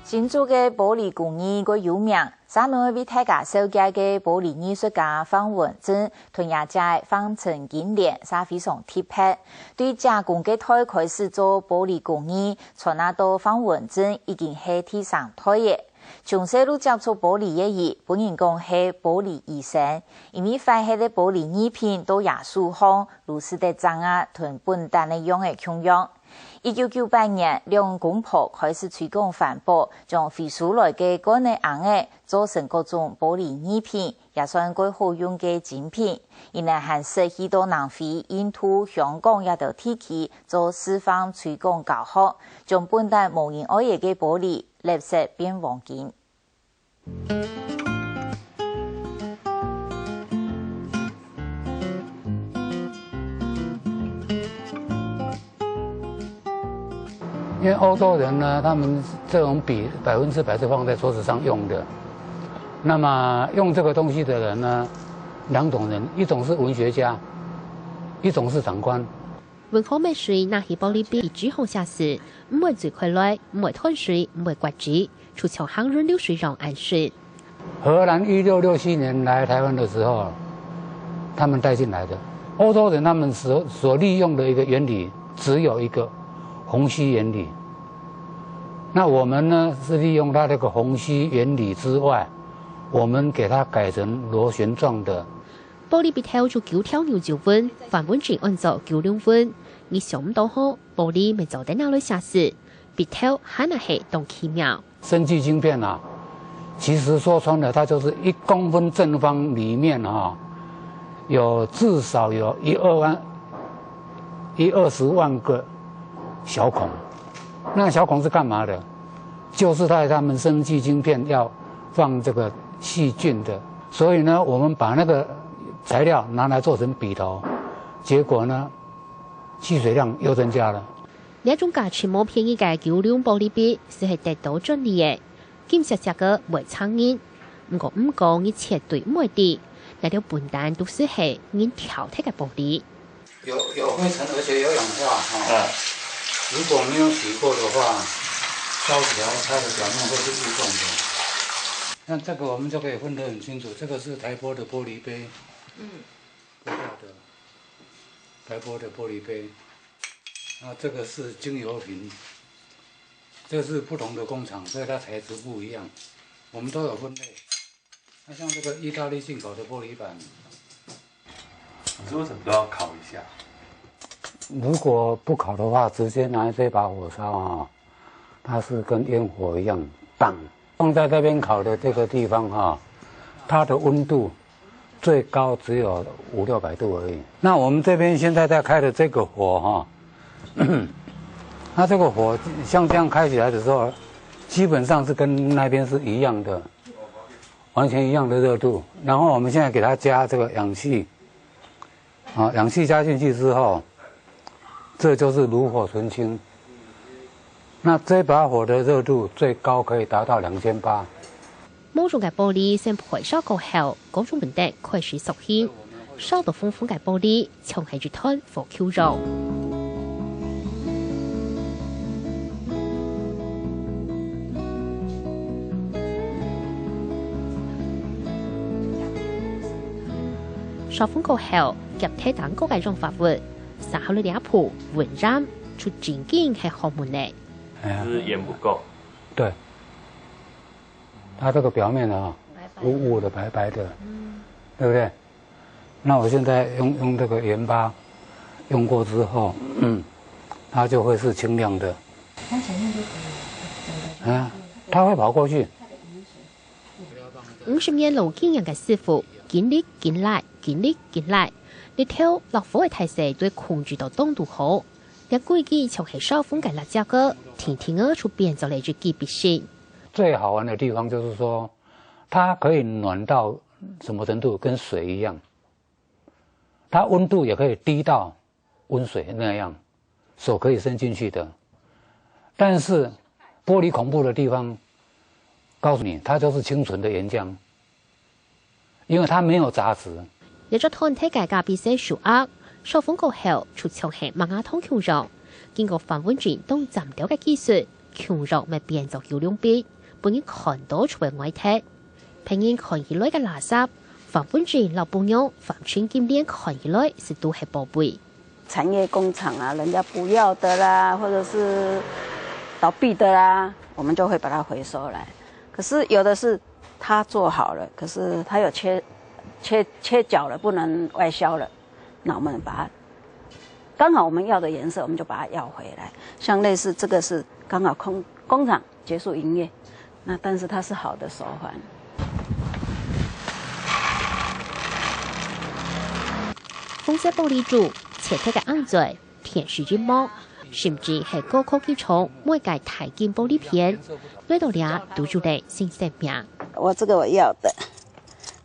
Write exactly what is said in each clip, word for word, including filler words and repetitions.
新竹个玻璃工藝蓋有名，續來為大家紹介个玻璃藝術家方文正同這隻方城金蓮就非常特別。對姐公个代開始做玻璃工藝，傳啊到方文正已經係第三代了。從細就接觸玻璃个佢，分人講係玻璃醫生，因為壞忒个玻璃藝品到佢手項，就使得掌握同本旦个樣仔共樣。 一九九八年，兩公婆開始推廣環保，將回收來个罐仔、罌仔做成各種玻璃藝品，也算蓋好用个精品。佢等還設計到南非、印度、香港這兜地區做示範推廣教學，將本旦無人愛了个玻璃，垃圾變黃金。 因為歐洲人呢，他們這種筆百分之百是放在桌子上用的。那麼用這個東西的人呢，兩種人，一種是文學家，一種是長官。 文化墨水拿去玻璃筆，一直好寫字，毋會追開來，毋會斷水，毋會刮汁，就像行人流水樣恁順。荷蘭一六六七年來台灣的時候，他們帶進來的。歐洲人他們所，所利用的一個原理只有一個虹吸原理。那我們呢，是利用它那個虹吸原理之外，我們給它改成螺旋狀的 玻璃筆頭就九條牛角紋，范文正安做九龍紋。你想毋到吼，玻璃乜做得拿來寫字，筆頭還係當奇妙。生技晶片啊，其實說穿了，它就是一公分正方裡面啊，有至少有一二萬、一二十萬個小孔。那小孔是幹嘛的？就是在他們生技晶片要放這個細菌的。所以呢，我們把那個材料拿來做成筆頭，結果呢，吸水量又增加了。這種價錢無便宜个九龍玻璃筆，就係得到專利个，金爍爍个毋會鑲印。毋過毋講，你絕對毋會知，這兜本旦都係人挑忒个玻璃。 有，有灰塵，而且有氧化哈。嗯。如果沒有洗過的話，燒起來它的表面會是霧狀的。像這個我們就可以分得很清楚，這個是台玻的玻璃杯，嗯。玻璃的，台玻的玻璃杯。那這個是精油瓶，這是不同的工廠，所以它材質不一樣。我們都有分類。 那像這個義大利進口的玻璃板，你是為什麼都要烤一下？如果不烤的話，直接拿這把火燒啊，它是跟煙火一樣，當。放在那邊烤的這個地方哈，它的溫度最高只有五六百度而已。那我們這邊現在在開的這個火哈，它這個火像這樣開起來的時候，基本上是跟那邊是一樣的。 完全一樣的熱度。然後我們現在給它加這個氧氣，啊，氧氣加進去之後，這就是爐火純青。那這把火的熱度最高可以達到兩千八。模樣个玻璃先焙燒過後，各種紋旦開始塑形，燒到紅紅个玻璃， 像係一團火球樣。燒紅過後，夾忒頂高个氧化物，撒好了這鋪溫染，就正經係好紋了。哎呀，是鹽不夠。對，它這個表面啊，白白的。烏烏的、白白的，嗯。對不對？ 那我現在用，用這個鹽巴用過之後，嗯，它就會是清亮的。它前面就可以了，整個。啊，它會跑過去。五十年老經驗个師傅，緊力緊拉，緊力緊拉，日頭落雨个大細都控制到當堵好。這規支像係燒紅个蠟燭仔，定定仔就變做了一支筆芯。最好玩的地方就是說， 它可以暖到什麼程度？跟水一樣。它溫度也可以低到溫水那樣，手可以伸進去的。但是玻璃恐怖的地方，告訴你，它就是清純的岩漿，因為它沒有雜質。這隻團體个咖啡色樹葉，燒紅過後，就像係麥芽糖共樣，經過范文正當精雕个技術，共樣乜變做九龍筆。分人看到就會愛忒。別人看起來个垃圾，黃文俊摎餔娘、黃春金蓮看起來斯都係寶貝。產業工廠啊，人家不要的啦，或者是倒閉的啦，我們就會把它回收來。可是有的是他做好了，可是他有缺缺缺角了，不能外销了，那我們把它刚好我們要的顏色，我們就把它要回來。像類似這個是剛好工工廠結束營業，那但是它是好的手環。紅色玻璃珠、切開个紅嘴、電視螢幕，甚至係高科技廠每个大金玻璃片，來到這都有了新生命。我這個我要的，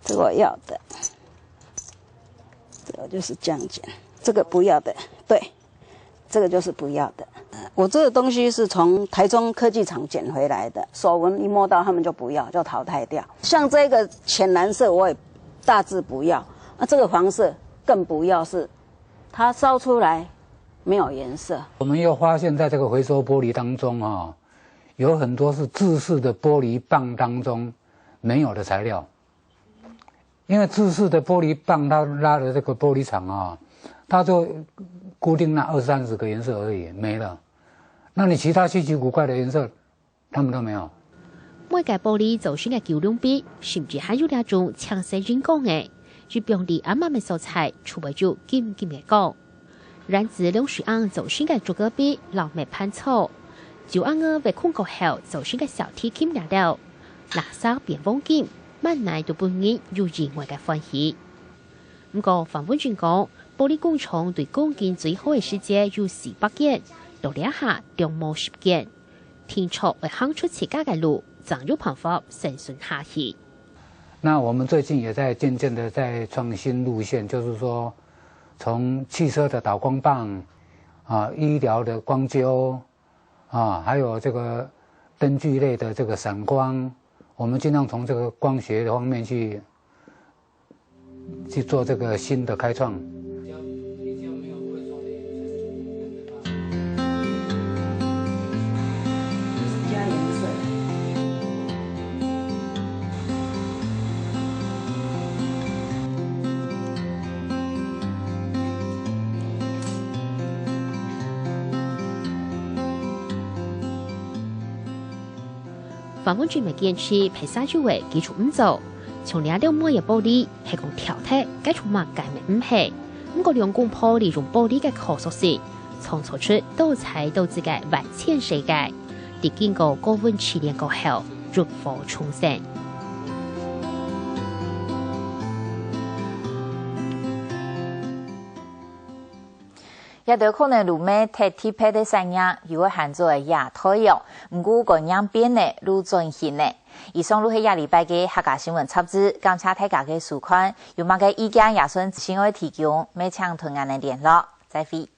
這個我要的，這個就是這樣剪，這個不要的，對。这个就是不要的。呃我这个东西是从台中科技厂捡回来的，手纹一摸到他们就不要，就淘汰掉。像这个浅蓝色我也大致不要，那这个黄色更不要，是它烧出来没有颜色。我们又发现，在这个回收玻璃当中啊、有很多是制式的玻璃棒当中没有的材料。 因为制式的玻璃棒，它拉的这个玻璃厂啊，它就固定那二三十个颜色而已，没了。那你其他稀奇古怪的颜色，他们都没有。每个玻璃造型个九龍壁，甚至還有這種青色銀光个，一放在暗暗个所在，就會有金金个光。 染自龍鬚紅造型个竹篙壁摎密攀草，就恁仔挖空過後造型个小提琴這兜，垃圾變黃金，滿哪都分人有意外个歡喜。毋過，黃文俊講，玻璃工廠對鋼筋最好个時節有四百間，到這下仲無十間。定著愛行出自家个路，正有辦法生存下去。那我们最近也在漸漸地在创新路线，就是说，从汽车的导光棒啊、医疗的光纠啊，还有这个灯具类的这个闪光，我们尽量从这个光学的方面去去做这个新的开创。黃文俊个堅持，別儕做个佢就毋做。像這兜妹个玻璃，係講挑忒，該就麼个乜毋係。毋過兩公婆利用玻璃个可塑性，創造出多彩多姿个萬千世界，在經過高溫淬煉過後，浴火重生。 這兜可能就毋係忒特別个產業，又會喊做野台樣，毋過觀念變了，路轉型了。以上就係這禮拜个客家新聞雜誌，感謝大家个收看，有麼个意見也順紲愛提供，乜請同𠊎等聯絡。再會。